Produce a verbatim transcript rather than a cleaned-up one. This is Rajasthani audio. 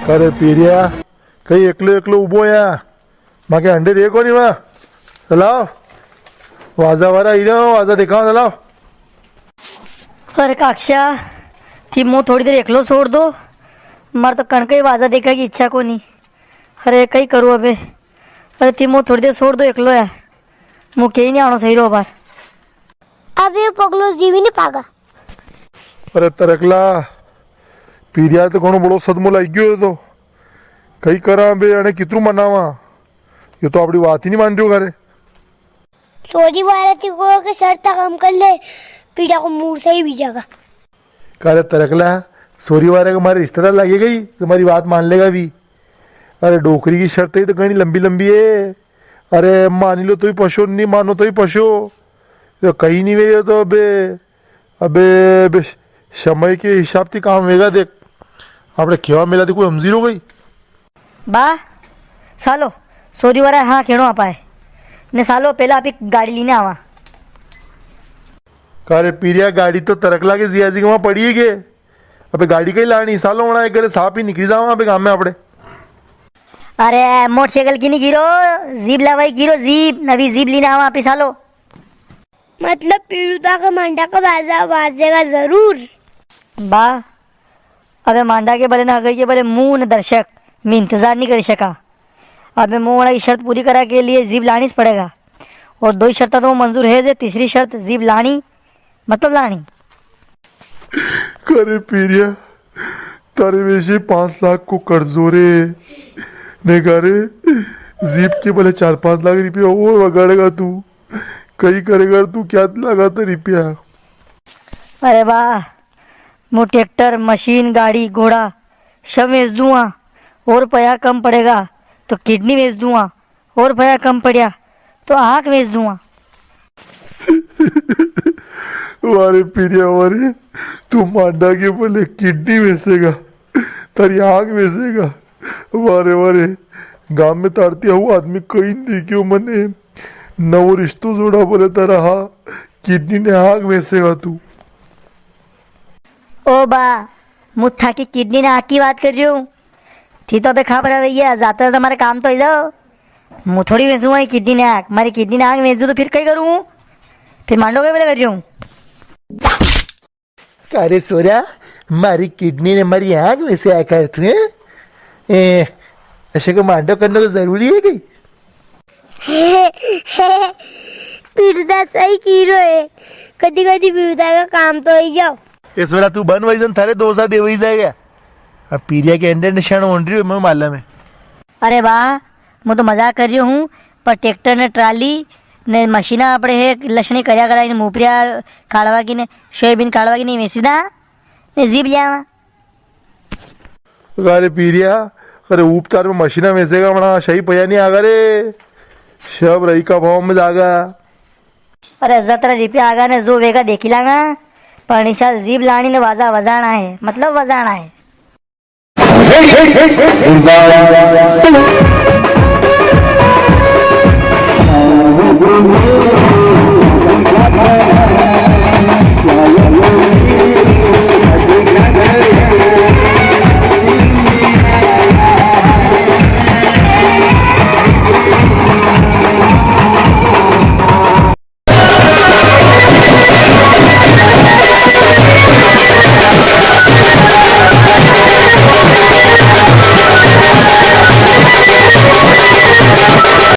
अरे पीरिया, कई एकलो एकलो उबो या? माके अंडे दे कोनी वा? चलाओ, वाजा वारा ही रहो, वाजा दिखाओ, चलाओ। अरे काक्षा, थी मो थोड़ी देर एकलो छोड़ दो, मारे तो कणके ही वाजा देखा की इच्छा कोनी। अरे कई करूँ अबे, अरे थी मो थोड़ी देर छोड़ दो एकलो यार, मो के ही नी आणो सही रो बार। अब ये पगलो जीवी नी पागा। अरे तरकला, पीरिया तो घणो बड़ो सदमो लाग गयो तो। कई करा बे, अने कितरू मनावा? यो तो आपणी बात ही नी मान रियो घरे। सोरी वारा थी को के शर्त कम कर ले, पीरिया को मूड सही हुई जागा। का रे तरकला, सोरी वारा के मारे रिश्तेदार लागे गई, तो मारी बात मान लेगा भी। अरे डोकरी की शर्त ही तो घणी लंबी लंबी है। अरे मानी लो तो ही पशो, नी मानो तो ही पशो। तो कई नी वे तो अबे, अबे, अबे समय के हिसाब से काम वेगा देख। आपणे केवा मेला थी कोई हमजी रो गई। बा, सालो, सोरी वारा हाँ केणो आपा है। ने सालो, पेला आपी गाड़ी लीने आवा। का रे पीरिया, गाड़ी तो तरकला के जियाजी के वां पड़ी है के? अबे गाड़ी कई लाणी, सालो वणा एक घरे साफ ही निकली जावा अबे गाम में आपणे। अरे, मोटरसाइकिल की नी कीरो, जीप लावाई कीरो, जीप, नवी जीप लीने आवा आपी सालो। मतलब पीड़ुदा का मांडा का बाजा बाजेगा जरूर। बा, अबे मांडा के भले ना हगई के भले मूं न दर्शक, मैं इंतजार नी करी सका। अबे मूं वणा की शर्त पूरी करा के लिए जीप लाणी स पड़ेगा। और दो ही शर्त तो मंजूर है जे, तीसरी शर्त जीप लाणी, मतलब लाणी। का रे पीरिया, तारे वेसे पाँच लाख को कर्जो रे। ने का रे, जीप के भले चार पाँच लाख रुपया और वगाड़ेगा तू। कई करेगा तू, क्या लागा तो रुपया? अरे बा, मूं ट्रैक्टर, मशीन, गाड़ी, घोड़ा सब वेच दूंगा और पया कम पड़ेगा तो किडनी वेच दूंगा और पया कम पड़या तो आंख वेच दूंगा। वारे पीरिया वारे, तू मांडा के बले किडनी वेचेगा, तारी आंख वेचेगा। वारे वारे, गाम में तारती हूँ आदमी कई नी देखियो मने। नवो रिश्तो जोड़ा बोले तारा हा, किडनी ने आंख वेचेगा तू। ओ बा, मूं थाकी किडनी ने आंख की बात कर रियो हूँ। थी तो अबे खबर है भैया, जाता जाता मारे काम तो आई जाओ। मूं थोड़ी वेचूंगा ये किडनी ने आंख, मारी किडनी ने आंख वेच दूं तो फिर कई करूँ? फिर मांडो के बले कर रियो हूँ। अरे सोरा, मारी किडनी ने मारी आंख में से आकर तू है? ए, ऐसे को मांडो करने को जरूरी है कई? पीड़ुदा सही की रो है, कदी कदी पीड़ुदा का काम तो ही जाओ। ए सोरा, तू बन वही जन, थारे दोसा दे वही जाएगा। अब पीरिया के अंडे निशान होन रही है, मैं मालूम है। अरे वाह, मूं तो मजाक कर रियो हूँ, पर ट्रैक्टर ने ट्राली ने मशीना आपणे है, लसणी कर्या कराई ने, मुफरिया काढ़वा की ने, सोयाबीन काढ़वा की ने, वेसी दा ने जीप ल्यावा। अरे पीरिया, अरे उपतार में मशीना वेसेगा, वणा सही पया नी आगा रे, सब रई का भाव में जागा। अरे जतरा रिपिया आगा ने जो वेगा देखी लांगा, पर निशा जीप लाणी ने वाजा वजाणा है, मतलब वजाणा है।